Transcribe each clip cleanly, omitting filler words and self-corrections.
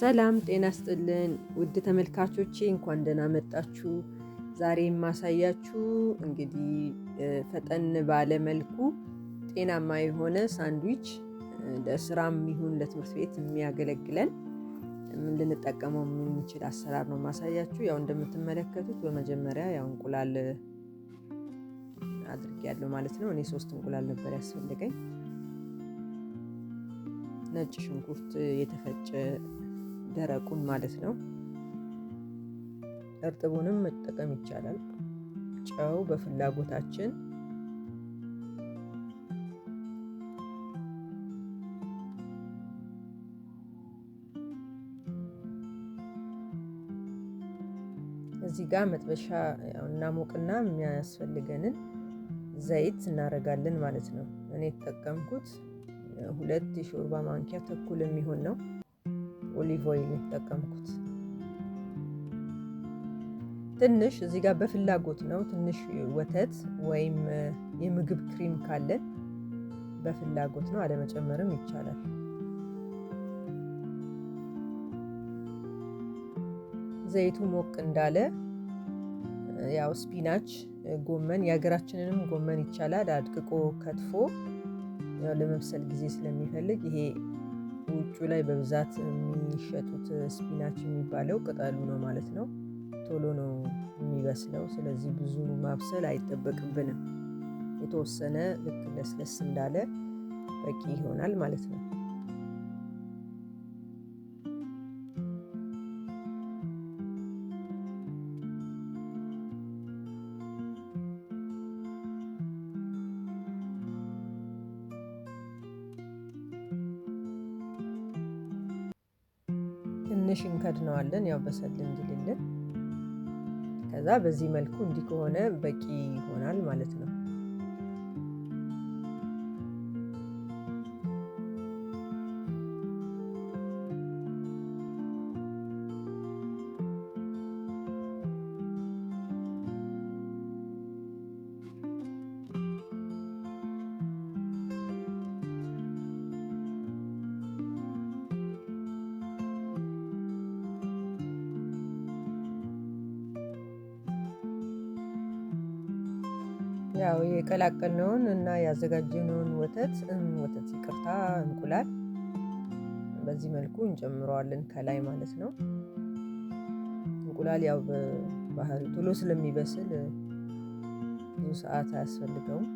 ሰላም ጤና ስጥልን ውድ ተመልካቾቼ፣ እንኳን ደህና መጣችሁ። ዛሬ የማሳያችሁ እንግዲህ ፈጠን ባለ መልኩ ጤናማ የሆነ ሳንድዊች ለስራም ይሁን ለትምህርት ቤት የሚያገለግለን ልንጠቀመው የምንችል አሰራር ነው ማሳያችሁ። ያው እንደምትመለከቱት በመጀመሪያ ያው እንቁላል አድርጌያለሁ ማለት ነው። እኔ 3 እንቁላል ነበር ያስፈልገኝ። ነጭ ሽንኩርት የተፈጨ ደረቁን ማለት ነው። እርጥቡንም መጠቀም ይቻላል። ጨው በፍላጎታችን፣ እዚህ ጋር መጥበሻ እናሞቅና የሚያስፈልገንን ዘይት እናደርጋለን ማለት ነው። እኔ የተጠቀምኩት 2 የሾርባ ማንኪያ ተኩል የሚሆን ነው። Olive oil የተጠቀምኩት ትንሽ እዚህ ጋር በፍላጎት ነው። ትንሽ ወተት ወይም የምግብ ክሪም ካለን በፍላጎት ነው፣ አለመጨመርም ይቻላል። ዘይቱ ሞቅ እንዳለ ያው spinach፣ ጎመን፣ የሀገራችንንም ጎመን ይቻላል አድቅቆ ከትፎ ያው ለመብሰል ጊዜ ስለሚፈልግ ይሄ ውጩ ላይ በብዛት የሚሸጡት spinach የሚባለው ቅጠሉ ነው ማለት ነው። ቶሎ ነው የሚበስለው። ስለዚህ ብዙ ማብሰል አይጠበቅብንም። የተወሰነ ልክ ለስለስ እንዳለ በቂ ይሆናል ማለት ነው። ትንሽ እንከድነዋለን ያው በሰል እንዲልልን። ከዛ በዚህ መልኩ እንዲህ ከሆነ በቂ ይሆናል ማለት ነው። ያው የቀላቀልነውን እና ያዘጋጀነውን ወተት ወተት ይቅርታ እንቁላል በዚህ መልኩ እንጨምረዋለን ከላይ ማለት ነው። እንቁላል ያው በባህሪ ቶሎ ስለሚበስል ብዙ ሰዓት አያስፈልገውም።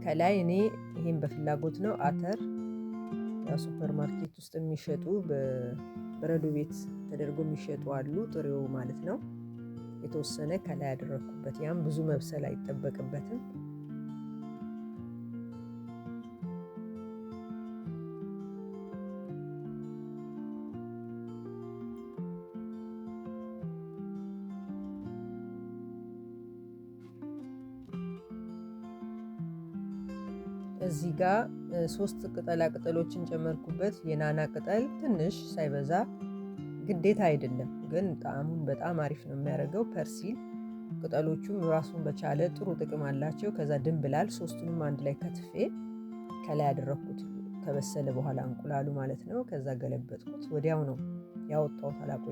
ከላይ እኔ ይሄን በፍላጎት ነው አተር ያው ሱፐር ማርኬት ውስጥ የሚሸጡ በበረዶ ቤት ተደርጎ የሚሸጡ አሉ፣ ጥሬው ማለት ነው። የተወሰነ ከላይ ያደረኩበት፣ ያም ብዙ መብሰል አይጠበቅበትም። እዚህ ጋር 3 ቅጠላ ቅጠሎችን ጨመርኩበት። የናና ቅጠል ትንሽ ሳይበዛ ግዴታ አይደለም፣ ግን ጣዕሙን በጣም አሪፍ ነው የሚያደርገው። Parsley ቅጠሎቹም ራሱን በቻለ ጥሩ ጥቅም አላቸው። ከዛ ድንብላል 3ቱንም አንድ ላይ ከትፌ ከላይ ያደረኩት ከበሰለ በኋላ እንቁላሉ ማለት ነው። ከዛ ገለበጥኩት፣ ወዲያው ነው ያወጣሁት፣ አላቆየሁትም።